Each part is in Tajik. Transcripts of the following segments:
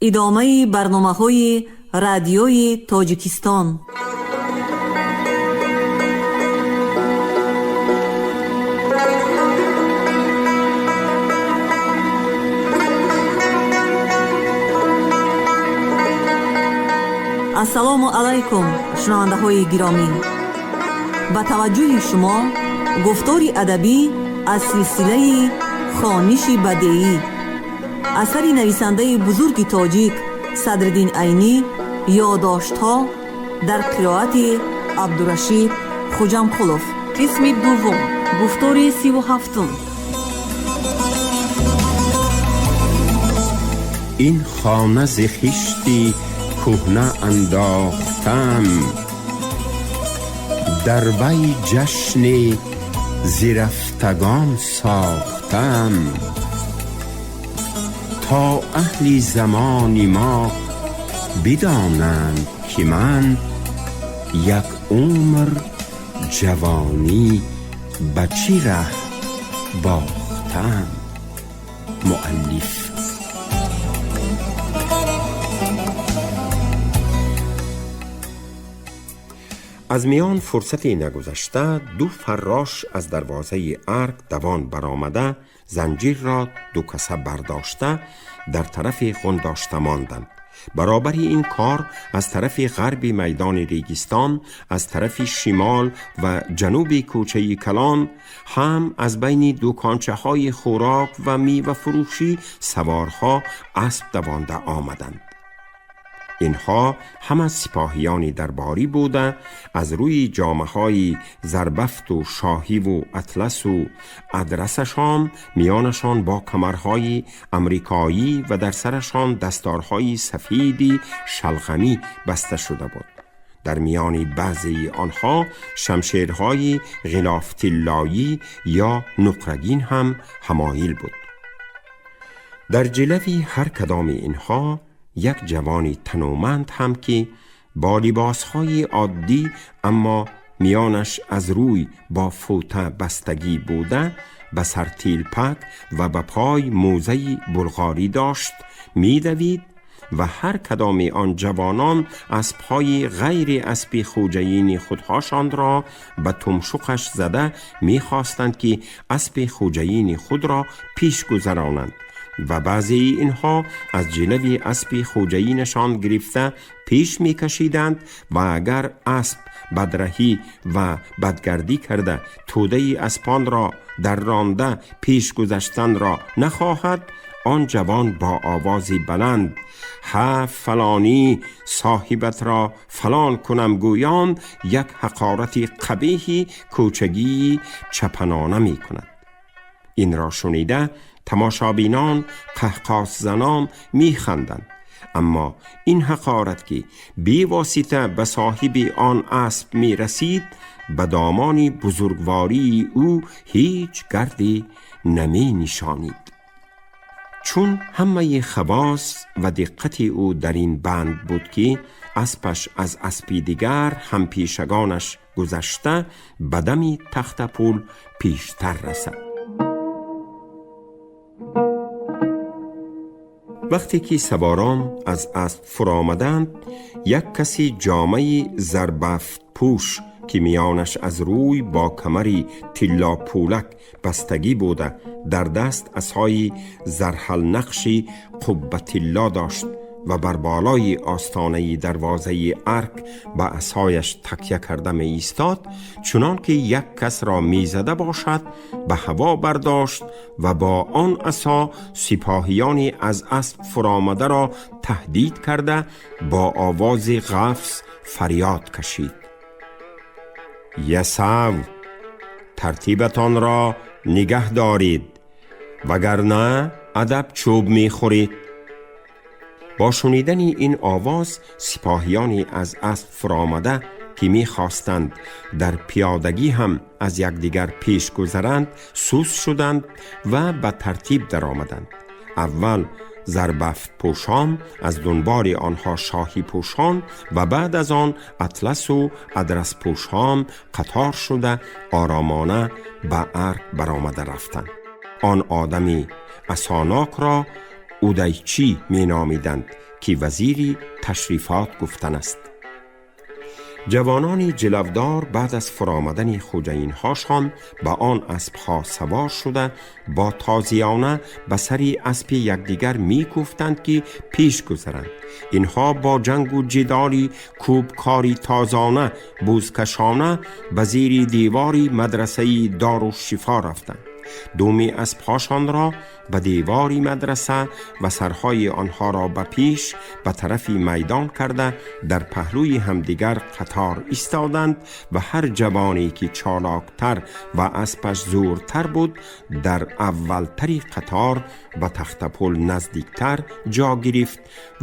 Идомаи барномаҳои Радиои Тоҷикистон. Ассалому алайкум, шунавандаҳои гиромӣ. Ба таваҷҷӯҳи шумо гуфтори адабӣ аз силсилаи «Хониши бадеӣ», асари нависандаи бузурги тоҷик Садриддин Айнӣ, «Ёдоштҳо» дар қироати Абдурашид Хуҷамқулов. Қисми дуввум, гуфтори 37-ум. Ин хона зи хишти кӯҳна андохтам, дар вай ҷашни зирафтагон сохтам, то аҳли замони мо бидонанд, ки ман як умр ҷавонӣ ба чӣ раҳ бохтам. Муаллиф. Аз миён фурсате нагузашта, ду фаррош аз дарвозаи арг давон баромада, занҷирро дукаса бардошта, дар тарафи ғундошта монданд. Баробари ин кор аз тарафи ғарби майдони Регистон, аз тарафи шимол ва ҷануби кӯчаи калон ҳам аз байни дукончаҳои хӯрок ва мевафурӯшӣ саворҳо асп давонда омаданд. Инҳо ҳама сипоҳиёни дарборӣ буда, аз рӯи ҷомаҳои зарбафту шоҳиву атласу адрасашон, миёнашон бо камарҳои амрикоӣ ва дар сарашон дасторҳои сафиди шалғамӣ баста шуда буд. Дар миёни баъзеи онҳо шамшерҳои ғилофтиллоӣ ё нуқрагин ҳам ҳамоил буд. Дар ҷилави ҳар кадоми инҳо як ҷавони таноманд ҳам, ки бо либосҳои оддӣ, аммо миёнаш аз рӯй бо фута бастагӣ буда, ба сар тилпак ва ба пой мӯзаи булғорӣ дошт, медавид ва ҳар кадоми он ҷавонон аспҳои ғайри аспи хӯҷаини худҳошонро ба тумшуқаш зада мехостанд, ки аспи хӯҷаини худро пеш гузаронанд ва баъзеи инҳо аз ҷилави аспи хӯҷаинашон гирифта пеш мекашиданд ва агар асп бадраҳӣ ва бадгардӣ карда, тӯдаи аспонро дар ронда пеш гузаштанро нахоҳад, он ҷавон бо овози баланд «Ҳа, фалонӣ, соҳибатро фалон кунам» гӯён як ҳақорати қабеҳи кӯчагии чапанона мекунад. Инро шунида, тамошобинон қаҳқоҳзанон механданд, аммо ин ҳақорат, ки бевосита ба соҳиби он асп мерасид, ба домони бузургвории ӯ ҳеҷ гарде наменишонид, чун ҳамаи хавос ва диққати ӯ дар ин банд буд, ки аспаш аз аспи дигар ҳампешагонаш гузашта, ба дами тахтапул пештар расад. Вақте ки саворон аз асп фуромаданд, як каси ҷомаи зарбафтпӯш, ки миёнаш аз рӯй бо камари тиллопулак бастагӣ буда, дар даст асои зарҳалнақши қуббатилло дошт ва бар болои остонаи дарвозаи арк ба асояш такя карда меистод, чунон ки як касро мезада бошад, ба ҳаво бардошт ва бо он асо сипоҳиёни аз асп фуромадаро таҳдид карда, бо овози ғафз фарёд кашид: «Ясав, тартибатонро нигаҳ доред, вагарна адаб чӯб мехӯред!» Бо шунидани ин овоз сипоҳиёни аз асп фуромада, ки мехостанд дар пиёдагӣ ҳам аз якдигар пеш гузаранд, сус шуданд ва ба тартиб даромаданд. Аввал зарбафтпӯшон, аз дунболи онҳо шоҳипӯшон ва баъд аз он атласу адраспӯшон қатор шуда, оромона ба арк баромада рафтанд. Он одами асонокро اودایچی می نامیدند که وزیری تشریفات گفتن است. جوانانی جلودار بعد از فرآمدن خوجین هاشان به آن اسبها سوار شده با تازیانه به سر اسب یکدیگر میکوفتند که پیش گذرند. اینها با جنگ و جدالی کوبکاری تازانه بوزکشانه به زیر دیواری مدرسه دارالشفا رفتند. دومی اسبهاشان را به دیواری مدرسه و سرهای آنها را به پیش به طرف میدان کرده در پهلوی همدیگر قطار ایستادند و هر جوانی که چالاکتر و اسبش زورتر بود در اولتری قطار به تخت پل نزدیکتر جا گرفت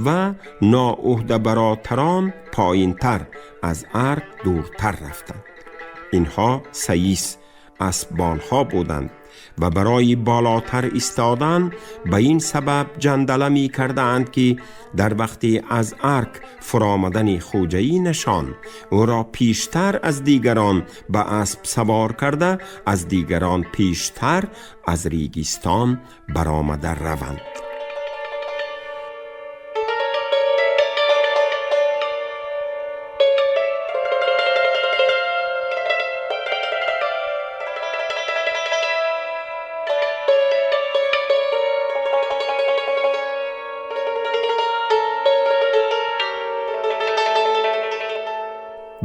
و ناعهده براتران پایینتر از ارگ دورتر رفتند. اینها سیس اسبانها بودند و برای بالاتر ایستادن به این سبب جندله می کردند که در وقتی از ارک فرآمدن خوجه‌ای نشان او را پیشتر از دیگران به اسب سوار کرده از دیگران پیشتر از ریگستان برآمده روند.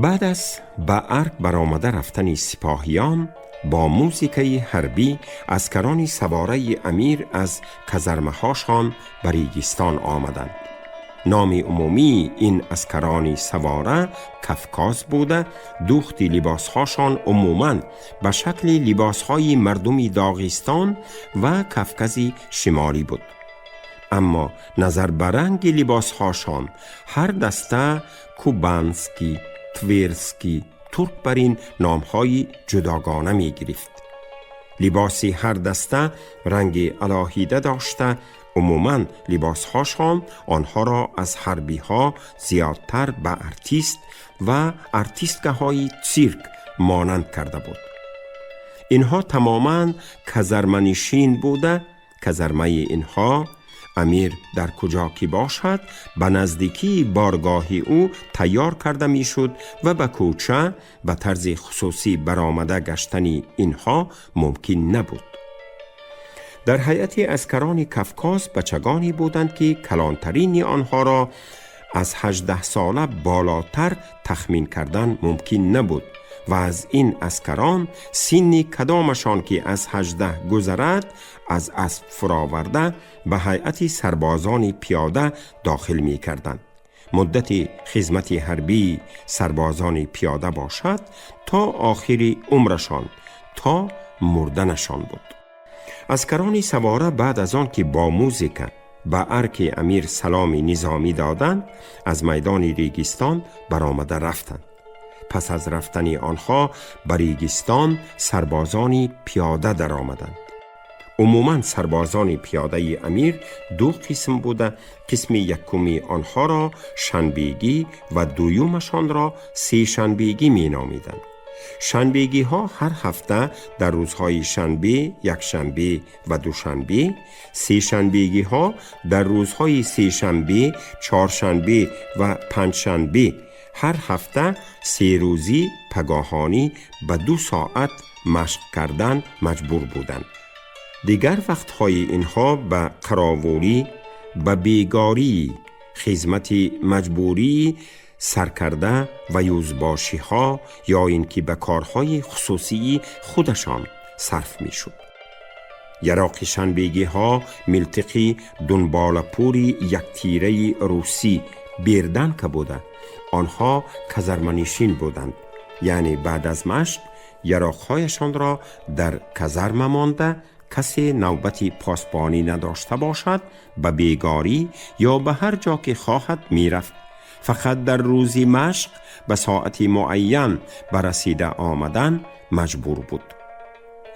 بعد از به ارگ برآمده رفتن سپاهیان با موسیقی حربی عسکران سواره امیر از کزرمهاشان به ریگستان آمدند. نام عمومی این عسکران سواره کفکاز بوده. دوخت لباسهاشان عموماً به شکل لباسهای مردم داغستان و کفکز شمالی بود، اما نظر به رنگ لباسهاشان هر دسته کوبانسکی، تورسکی، ترک بر این نامهای جداگانه می گرفت. لباس هر دسته رنگ علاهیده داشته. عموماً لباسهاشان آنها را از حربی ها زیادتر به ارتیست و ارتیستگه های سیرک مانند کرده بود. اینها تماماً کزرمنشین بوده. کزرمه اینها امیر در کجا که باشد به نزدیکی بارگاه او تیار کرده میشد و به کوچه به طرز خصوصی برآمده گشتن اینها ممکن نبود. در هیئت عسکران کفکاز بچگانی بودند که کلانترین آنها را از 18 ساله بالاتر تخمین کردن ممکن نبود و از این عسکران سن کدامشان که از 18 گذرد از اسب فراورده به هیئت سربازان پیاده داخل می کردند. مدت خدمت حربی سربازان پیاده باشد تا آخر عمرشان، تا مردنشان بود. عسکران سواره بعد از آن که با موزیک به ارک امیر سلام نظامی دادند از میدان ریگستان برآمده رفتند. پس از رفتن آنها به ریگستان سربازان پیاده در آمدند. عموماً سربازان پیاده امیر دو قسم بوده. قسم یکمی آنها را شنبیگی و دویمشان را سه شنبیگی می نامیدند. شنبیگی ها هر هفته در روزهای شنبه، یکشنبه و دوشنبه، سه شنبیگی ها در روزهای سه شنبه، چهارشنبه و پنجشنبه هر هفته 3 روزی پگاهانی به 2 ساعت مشق کردن مجبور بودند. دیگر وقتهای اینها به قراولی، به بیگاری، خدمت مجبوری سرکرده و یوزباشی ها یا اینکه به کارهای خصوصی خودشان صرف می شد. یراق شنبیگی ها ملتقی دنبالپوری یک تیره روسی بیردن که بوده. آنها کزرمنشین بودند، یعنی بعد از مشق یراقهایشان را در کزرمه مانده کسی نوبت پاسبانی نداشته باشد به بیگاری یا به هر جا که خواهد میرفت. فقط در روزی مشق به ساعت معین برسیده آمدن مجبور بود.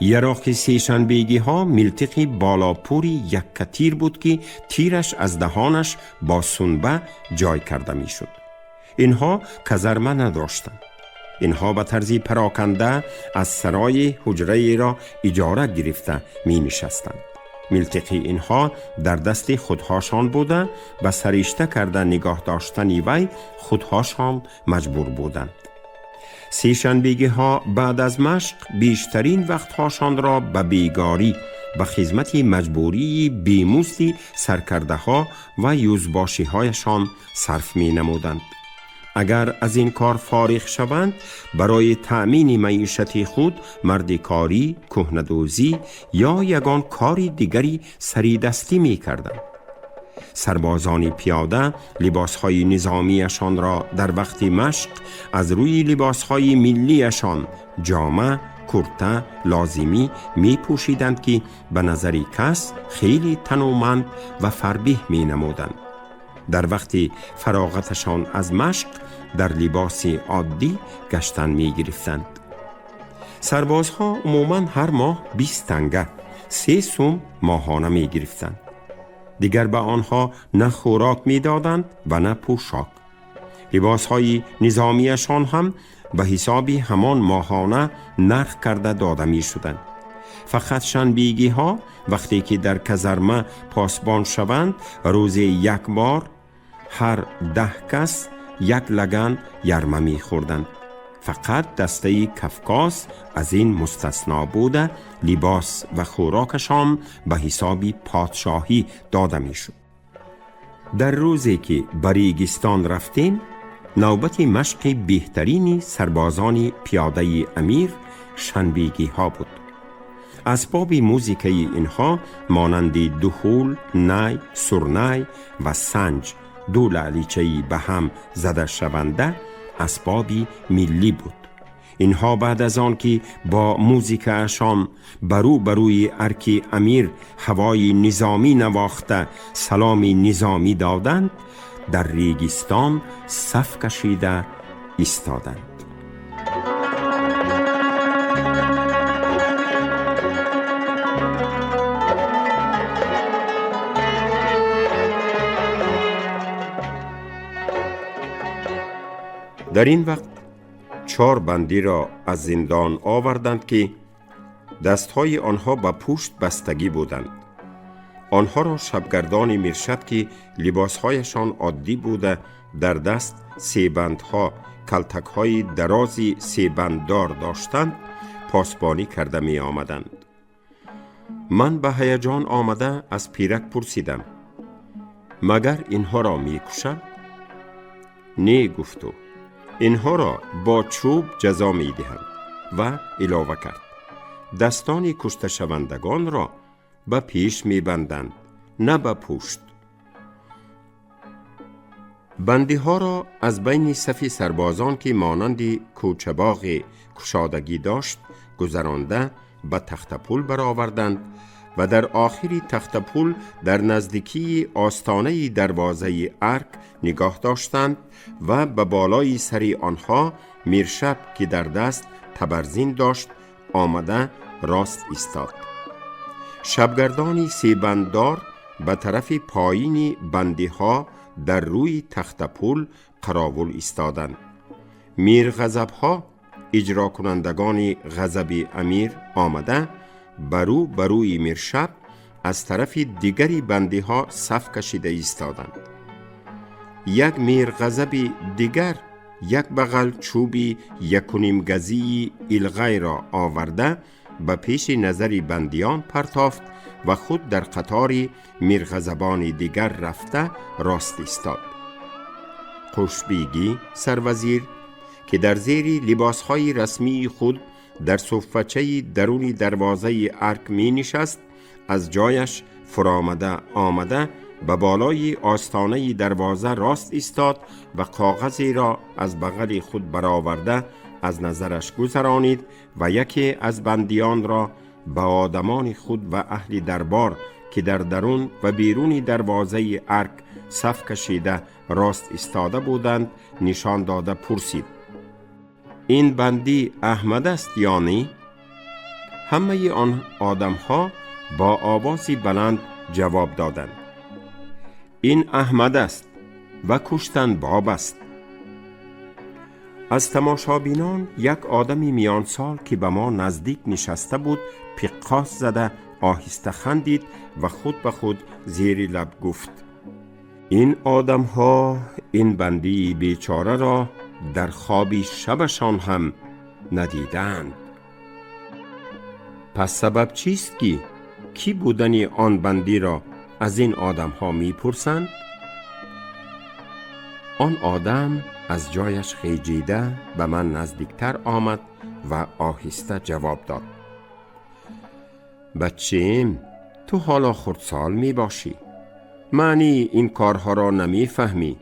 یراق سه‌شنبگی ها ملتقی بالاپوری یک کتیر بود که تیرش از دهانش با سنبه جای کرده می شد. اینها کزرمه نداشتند. اینها به طرزی پراکنده از سرای حجره را اجاره گرفته می نشستند. Милтиқи инҳо дар дасти худҳошон буда, ба саришта карда нигоҳ доштани вай худҳошон маҷбур буданд. Сешанбегиҳо баъд аз машқ бештарин вақтҳошонро ба бегорӣ, ба хизмати маҷбурии бемузди саркардаҳо ва юзбошиҳояшон сарф менамуданд. Агар аз ин кор фориғ шаванд, барои таъмини маишати худ мардикорӣ, кӯҳнадӯзӣ ё ягон кори дигари саридастӣ мекарданд. Сарбозони пиёда либосҳои низомиашонро дар вақти машқ аз рӯи либосҳои миллиашон ҷома, курта, лозимӣ мепӯшиданд, ки ба назари кас хеле тануманд ва фарбеҳ менамуданд. Дар вақти фароғаташон аз машқ дар либоси оддӣ гаштан мегирифтанд. Сарбозҳо умуман ҳар моҳ 20 танга, 3 сум моҳона мегирифтанд. Дигар ба онҳо на хӯрок медоданд ва на пӯшок. Либосҳои низомиашон ҳам ба ҳисоби ҳамон моҳона нарх карда дода мешуданд. Фақат шанбегиҳо вақте ки дар казарма посбон шаванд, рӯзе як бор ҳар 10 кас як лаган ярма мехӯрданд. Фақат дастаи Кавкоз аз ин мустасно буда, либос ва хӯрокашон ба ҳисоби подшоҳӣ дода мешуд. Дар рӯзе ки ба Регистон рафтем, навбати машқи беҳтарини сарбозони пиёдаи амир шанбегиҳо буд. Асбоби музикаи инҳо монанди дуҳул, най, сурнай ва санҷ, ду лаъличаи ба ҳам зада шаванда, асбоби миллӣ буд. Инҳо баъд аз он ки бо музикаашон барӯ барӯи арки амир ҳавои низомӣ навохта саломи низомӣ доданд, дар Регистон саф кашида истоданд. Дар ин вақт 4 бандиро аз зиндон оварданд, ки дастҳои онҳо ба пушт бастагӣ буданд. Онҳоро шабгардони миршаб, ки либосҳояшон оддӣ буда, дар даст себандҳо, калтакҳои дарози себанддор доштанд, посбонӣ карда меомаданд. Ман ба ҳаяҷон омада аз пирак пурсидам: магар инҳоро мекушанд? Не, гуфту, инҳоро бо чӯб ҷазо медиҳанд, ва илова кард: дастони кушташавандагонро ба пеш мебанданд, на ба пушт. Бандиҳоро аз байни сафи сарбозон, ки монанди кӯчабоғи кушодагӣ дошт, гузаронда ба тахтапул бароварданд ва дар охири тахтапул дар наздикии остонаи дарвозаи арк нигоҳ доштанд ва ба болои сари онҳо миршаб, ки дар даст табарзин дошт, омада рост истод. Шабгардони себанддор ба тарафи поини бандиҳо дар рӯи тахтапул қаровул истоданд. Мирғазабҳо, иҷрокунандагони ғазаби амир, омада барӯ барӯи миршаб аз тарафи дигари бандиҳо саф кашида истоданд. Як мирғазаби дигар як бағал чӯби якунимгазии илғайро оварда ба пеши назари бандиён партофт ва худ дар қатори мирғазабони дигар рафта рост истод. Қушбигӣ сарвазир, ки дар зери либосҳои расмии худ дар суффачаи даруни дарвозаи арк менишаст, аз ҷояш фуромада омада ба болои остонаи дарвоза рост истод ва коғазеро аз бағали худ бароварда аз назараш гузаронид ва яке аз бандиёнро ба одамони худ ва аҳли дарбор, ки дар дарун ва беруни дарвозаи арк саф кашида рост истода буданд, нишон дода пурсид: ин бандӣ Аҳмад аст ё не? Ҳамаи он одамҳо бо овози баланд ҷавоб доданд: ин Аҳмад аст ва куштан боб аст. Аз тамошобинон як одами миёнсол, ки ба мо наздик нишаста буд, пиққос зада оҳиста хандид ва худ ба худ зери лаб гуфт: ин одамҳо ин бандии бечораро дар хоби шабашон ҳам надидаанд. Пас сабаб чист, ки кӣ будани он бандиро аз ин одамҳо мепурсанд? Он одам аз ҷояш хеҷида ба ман наздиктар омад ва оҳиста ҷавоб дод: бачем, ту ҳоло хурдсол мебошӣ, маънии ин корҳоро намефаҳмӣ.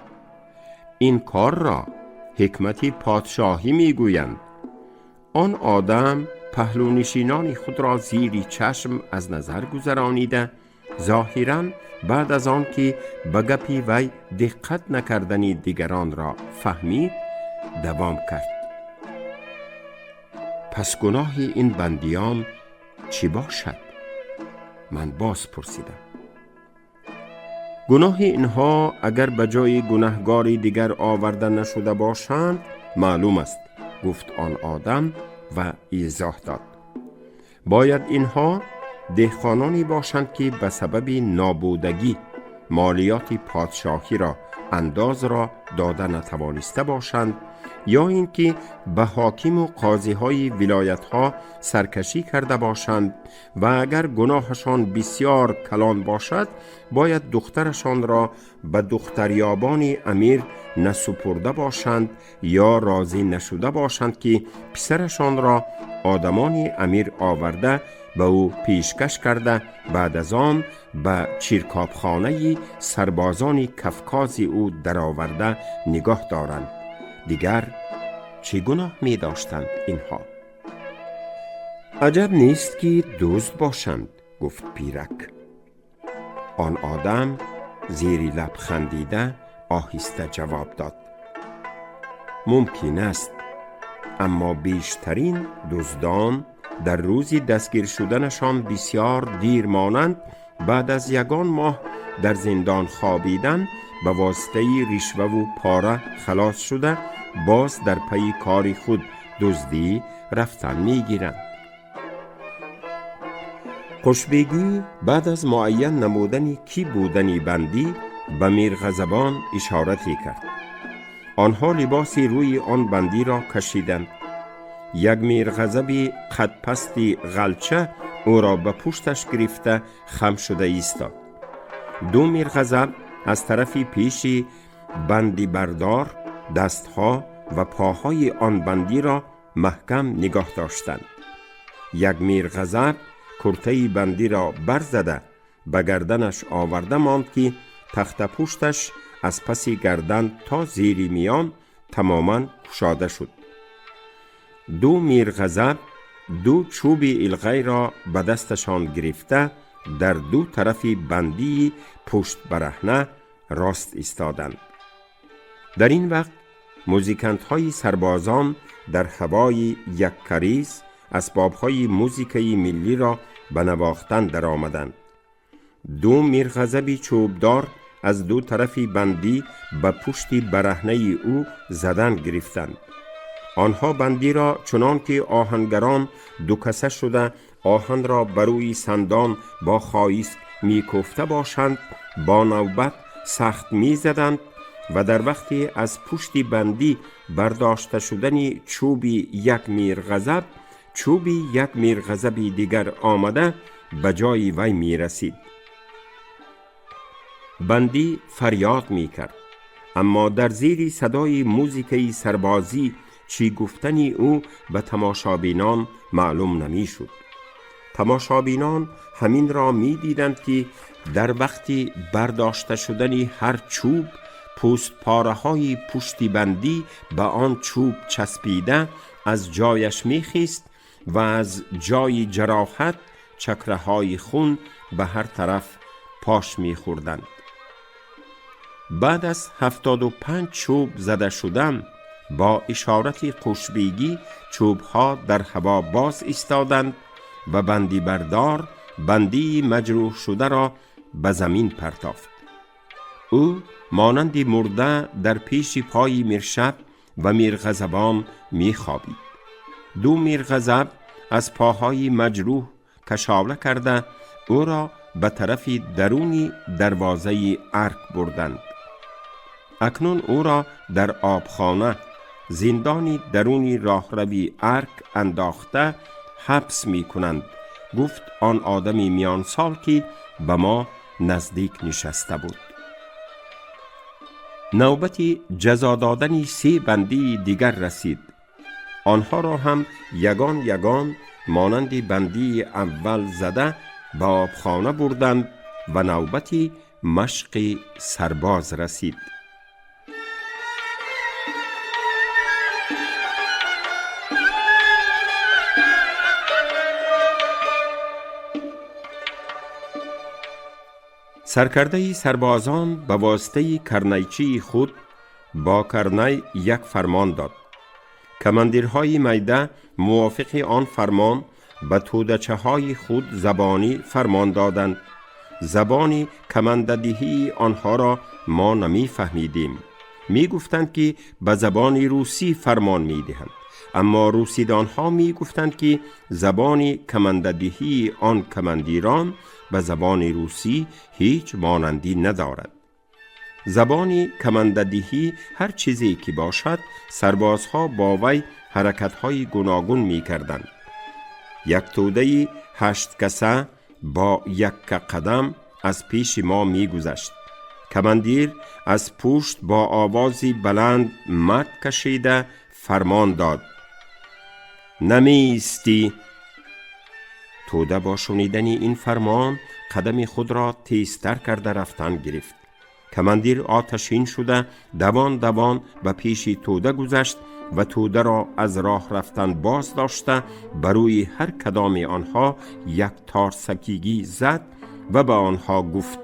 Ин корро ҳикмати подшоҳӣ мегӯянд. Он одам паҳлӯнишинони худро зири чашм аз назар гузаронида, зоҳиран баъд аз он ки ба гапи вай диққат накардани дигаронро фаҳмид, давом кард: пас гуноҳи ин бандиён чӣ бошад? Ман боз пурсидам: гуноҳи инҳо агар ба ҷои гунаҳгори дигар оварда нашуда бошанд, маълум аст, гуфт он одам ва изоҳ дод: бояд инҳо деҳқононе бошанд, ки ба сабаби нобудагӣ молиёти подшоҳиро, андозро дода натавониста бошанд, ё ин ки ба ҳокиму қозиҳои вилоятҳо саркашӣ карда бошанд, ва агар гуноҳашон бисьёр калон бошад, бояд духтарашонро ба духтарёбони амир насупурда бошанд ё розӣ нашуда бошанд, ки писарашонро одамони амир оварда ба ӯ пешкаш карда, баъд аз он ба чиркобхонаи сарбозони Кавкази ӯ дароварда нигоҳ доранд. Дигар чӣ гуноҳ медоштанд инҳо? Аҷаб нест, ки дузд бошанд, гуфт пирак. Он одам зери лаб хандида оҳиста ҷавоб дод: мумкин аст, аммо бештарин дуздон дар рӯзи дастгир шуданашон бисьёр дир монанд, баъд аз ягон моҳ дар зиндон хобидан, ба воситаи ришваву пора халос шуда, боз дар пайи кори худ, дуздӣ, рафтан мегиранд. Қушбегӣ баъд аз муайян намудани кӣ будани бандӣ ба мирғазабон ишорате кард. Онҳо либоси рӯи он бандиро кашиданд. Як мирғазаби қадпасти ғалча ӯро ба пушташ гирифта хам шуда истод. Ду мирғазаб аз тарафи пеши бандибардор дастҳо ва поҳои он бандиро маҳкам нигоҳ доштанд. Як мирғазаб куртаи бандиро барзада ба гарданаш оварда монд, ки тахтапушташ аз паси гардан то зери миён тамоман кушода шуд. Ду мирғазаб ду чӯби илғайро ба дасташон гирифта, дар ду тарафи бандии пуштбараҳна рост истоданд. Дар ин вақт музикантҳои сарбозон дар ҳавои яккариз асбобҳои музикаи миллиро ба навохтан даромаданд. Ду мирғазаби чӯбдор аз ду тарафи бандӣ ба пушти бараҳнаи ӯ задан гирифтанд. Онҳо бандиро чунон ки оҳангарон дукаса шуда оҳанро ба рӯи сандон бо хоиск мекӯфта бошанд, бо навбат сахт мезаданд ва дар вақти аз пушти бандӣ бардошта шудани чӯби як мирғазаб, чӯби як мирғазаби дигар омада ба ҷои вай мерасид. Бандӣ фарёд мекард, аммо дар зери садои музикаи сарбозӣ чӣ гуфтани ӯ ба тамошобинон маълум намешуд. Тамошобинон ҳаминро медиданд, ки дар вақти бардошта шудани ҳар чӯб пӯстпораҳои пушти бандӣ ба он чӯб часпида аз ҷояш мехист ва аз ҷои ҷароҳат чакраҳои хун ба ҳар тараф пош мехӯрданд. Баъд аз 75 чӯб зада шудан, бо ишорати қушбегӣ чӯбҳо дар ҳаво боз истоданд ва бандибардор бандии маҷрӯҳ шударо ба замин партофт. Ӯ монанди мурда дар пеши пои миршаб ва мирғазабон мехобид. Ду мирғазаб аз поҳои маҷрӯҳ кашола карда, او را به طرف درونی دروازه ارک بردند. اکنون او را در آبخانه، زندانی درونی راهروی ارک انداخته حبس می کنند، گفت آن آدمی میان سال که به ما نزدیک نشسته بود. نوبت جزا دادن 3 بندی دیگر رسید. آنها را هم یگان یگان مانند بندی اول زده به آبخانه بردند و نوبت مشق سرباز رسید. سرکرده سربازان به واسطه کرنیچی خود با کرنی یک فرمان داد. کماندیرهای میده موافق آن فرمان به تودچه های خود زبانی فرمان دادند. زبانی کماندهی آنها را ما نمی فهمیدیم. می گفتند که به زبان روسی فرمان می دهند، اما روسیدانها می گفتند که زبان کماندهی آن کماندیران به زبان روسی هیچ مانندی ندارد. زبان کماندهی هر چیزی که باشد، سربازها با وی حرکت‌های گوناگون می کردند. یک توده 8 کسه با یک قدم از پیش ما می گذشت. کماندیر از پشت با آوازی بلند مد کشیده فرمان داد: نمیستی. توده با شنیدن این فرمان قدم خود را تیزتر کرده رفتن گرفت. کماندیر آتشین شده دوان دوان به پیش توده گذشت و توده را از راه رفتن باز داشته بر روی هر کدام آنها یک تار سکیگی زد و به آنها گفت: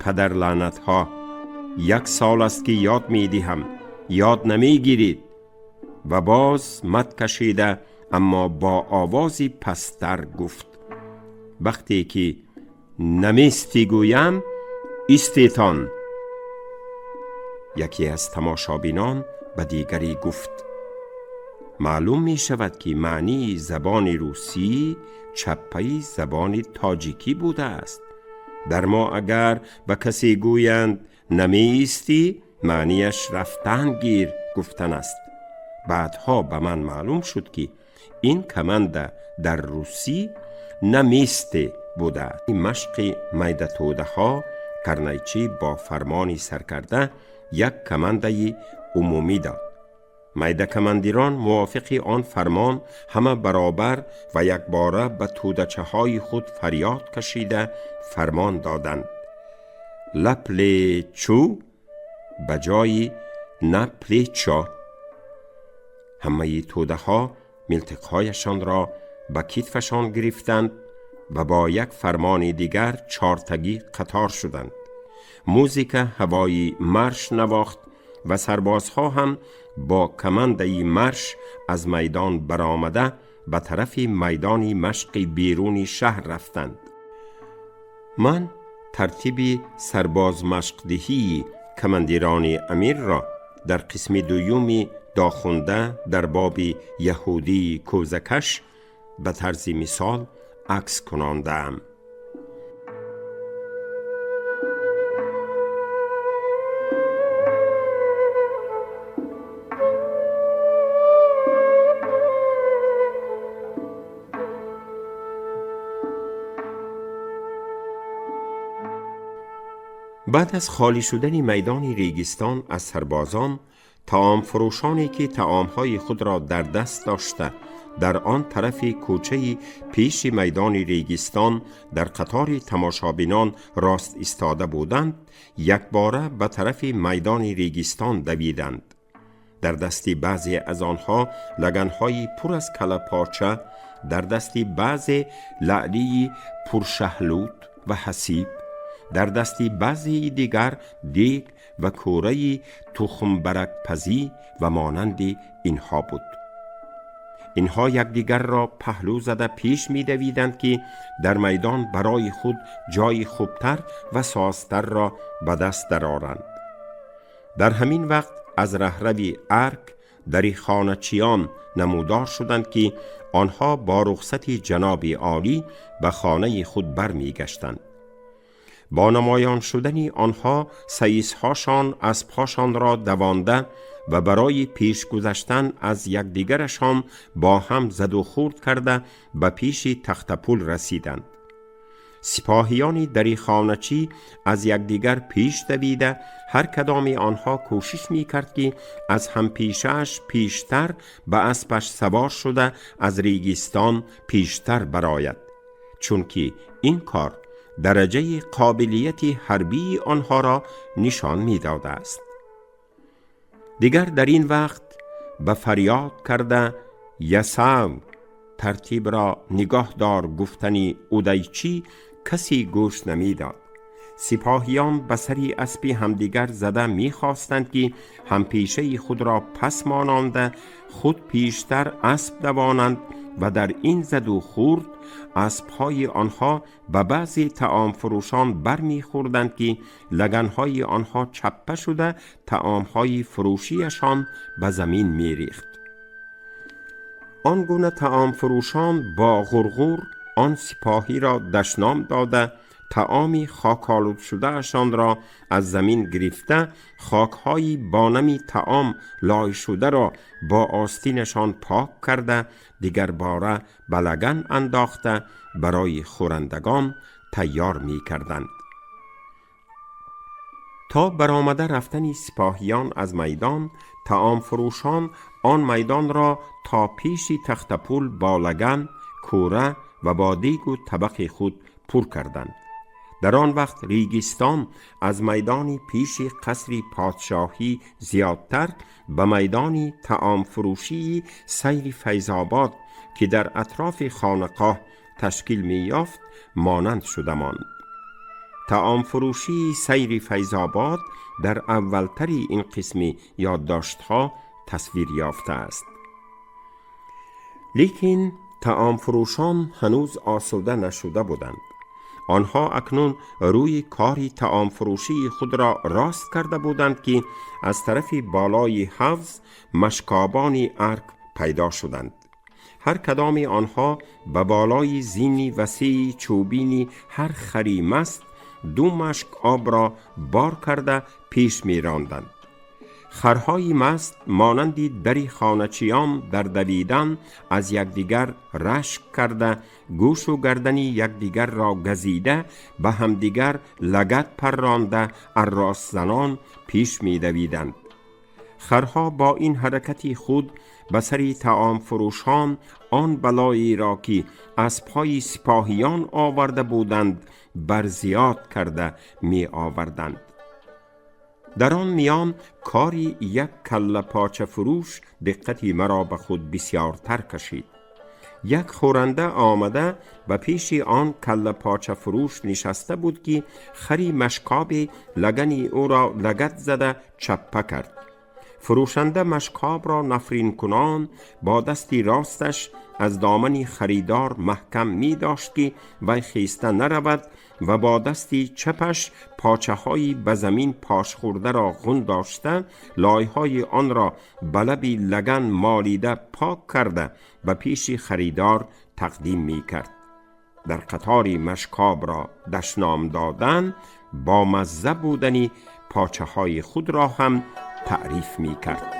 پدر لعنت ها، 1 سال است که یاد می دهم، یاد نمی گیرید. و باز مد کشیده اما با آوازی پستر گفت: وقتی که نمیستی گویم ایستیتان. یکی از تماشابینان به دیگری گفت: معلوم می شود که معنی زبان روسی چپه زبان تاجیکی بوده است. در ما اگر به کسی گویند نمیستی، معنیش رفتن گیر گفتن است. بعدها به من معلوم شد که این کمند در روسی نمیسته بوده. مشق میده توده ها کرنیچی با فرمانی سرکرده یک کمنده عمومی داد. میده کمندیران موافق آن فرمان همه برابر و یک باره به تودچه های خود فریاد کشیده فرمان دادند: لپلیچو به جای نپلیچا. همه توده ها ملتقهایشان را به کتفشان گرفتند و با یک فرمان دیگر 4 تگی قطار شدند. موزیک هوایی مرش نواخت و سربازها هم با کمنده مرش از میدان برآمده به طرف میدان مشق بیرونی شهر رفتند. من ترتیب سرباز مشقدهی کماندیران امیر را در قسم دویومی داخونده در باب یهودی کوزکش به طرز مثال عکس کناندم. بعد از خالی شدن میدان ریگستان از سربازان، طعام فروشانی که طعامهای خود را در دست داشته در آن طرف کوچه پیش میدان ریگستان در قطار تماشابینان راست ایستاده بودند، یک باره به طرف میدان ریگستان دویدند. در دست بعضی از آنها لگنهای پر از کله‌پارچه، در دست بعضی لعلی پرشهلوت و حسیب، در دست بعضی دیگر دیگ و کوره تخم برک پزی و مانند اینها بود. اینها یکدیگر را پهلو زده پیش می دویدند که در میدان برای خود جای خوبتر و سازتر را به دست درآرند. در همین وقت از رهروی ارک دریخانه‌چیان نمودار شدند که آنها با رخصت جناب عالی به خانه خود برمیگشتند. با نمایان شدن آنها سیسهاشان اسبهاشان را دوانده و برای پیش گذشتن از یکدیگرشان با هم زد و خورد کرده به پیش تخت پل رسیدند. سپاهیان دریخانه‌چی از یکدیگر پیش دویده هر کدام آنها کوشش می کرد که از همپیشه‌اش پیشتر به اسبش سوار شده از ریگستان پیشتر براید، چون که این کار درجه قابلیت حربی آنها را نشان می داده است. دیگر در این وقت به فریاد کرده یسو ترتیب را نگاه دار گفتنی اودیچی کسی گوش نمی داد. سپاهیان به سری اسبی همدیگر زده می خواستند که همپیشه خود را پس مانانده خود پیشتر اسب دوانند و در این زد و خورد اسبهای آنها به بعضی طعام فروشان بر می خوردند که لگنهای آنها چپه شده طعامهای فروشیشان به زمین می ریخت. آن گونه طعام فروشان با غرغر آن سپاهی را دشنام داده طعامی خاک‌آلود شده‌شان را از زمین گرفته خاک‌های با نمی طعام لای شده را با آستینشان پاک کرده دیگر باره به لگن انداخته برای خورندگان تیار می کردند. تا برآمده رفتن سپاهیان از میدان، طعام فروشان آن میدان را تا پیش تخت پل با لگن، کوره و با دیگ و طبق خود پر کردند. در آن وقت ریگستان از میدان پیش قصر پادشاهی زیادتر به میدان طعام فروشی سیر فیض آباد که در اطراف خانقاه تشکیل می یافت مانند شده ماند. طعام فروشی سیر فیض آباد در اولتری این قسم یادداشت‌ها تصویر یافته است. لیکن طعام فروشان هنوز آسوده نشده بودند. آنها اکنون روی کاری طعام فروشی خود را راست کرده بودند که از طرف بالای حوض مشکابان ارک پیدا شدند. هر کدام آنها به بالای زینی وسیع چوبینی هر خری مست 2 مشک آب را بار کرده پیش می راندند. خرهای مست مانند دری خانه‌چیان در دویدن از یکدیگر رشک کرده گوش و گردن یکدیگر را گزیده به همدیگر لگد پرانده عراس زنان پیش می دویدند. خرها با این حرکت خود به سر طعام فروشان آن بلایی را که اسب‌های سپاهیان آورده بودند بر زیاد کرده می آوردند. در آن میان کاری یک کله پاچه فروش دقتی مرا به خود بسیارتر کشید. یک خورنده آمده و پیش آن کله پاچه فروش نشسته بود که خری مشکاب لگنی او را لگد زده چپه کرد. فروشنده مشکاب را نفرین کنان با دستی راستش از دامن خریدار محکم می داشت که وی خیسته نرود و با دستی چپش پاچه هایی به زمین پاش خورده را غن داشته لایهای آن را به لب لگن مالیده پاک کرده و پیش خریدار تقدیم می کرد. در قطار مشکاب را دشنام دادن با مزه بودنی پاچه های خود را هم تعریف می کرد.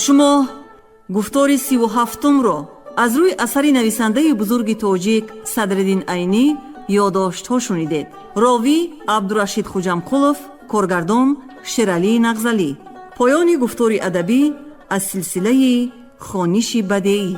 Шумо гуфтори 37-умро аз рӯи асари нависандаи бузурги тоҷик Садриддин Айнӣ ёддоштҳо шунидед. Ровӣ Абдурашид Хуҷамқулов, коргардон Шералӣ Нағзалӣ. Поёни гуфтори адабӣ аз силсилаи хониши бадеӣ.